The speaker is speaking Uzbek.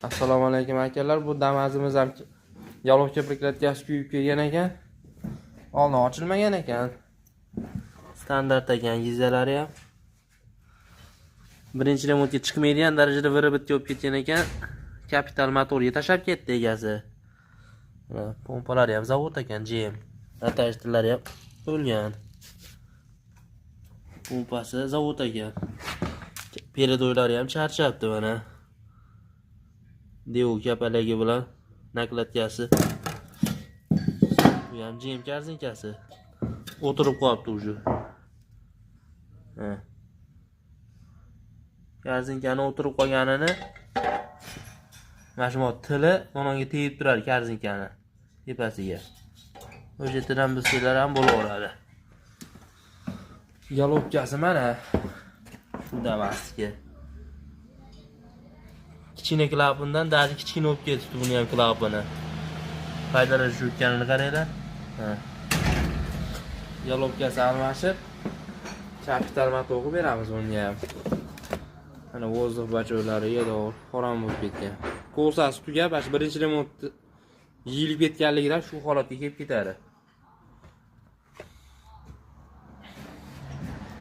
Assalomu alaykum, akalar. Bu Damazimiz ham yalov ko'priklatgach kuyib kelgan ekan. Oldin ochilmagan ekan. Standart ekan gizalari ham. Birinchi remontga chiqmaydigan darajada выработка bo'lib ketgan ekan. Kapital motorga tashlab ketdi egasi. Mana pompalari ham zavod ekan, GM. Натяжитель lari ham o'lgan. Pompasi zavod ekan. Передой lari ham charchabdi mana. Devu kapalagi bilan накладка si. Bu ham GM korzinkasi. O'tirib qolibdi уже. Ha. Korzinkani o'tirib qolganini mana shu tili manonga tegib turadi korzinkani tepasiga. O'sha yerdan bilsanglar ham bo'laveradi. Головка si mana. Bu Damasniki. Kichkina klapandan даже kichkina bo'lib ketibdi buni ham klapani. Qay darajada o'tganini qaranglar. Ha. Головка si almashib, kapital motor qilib beramiz bunga ham. Mana воздух бачок lari yedor xoram bo'lib ketgan. Kosasi tugab, mana shu birinchi remont yeyilib ketganligidan shu holatga kelib ketadi.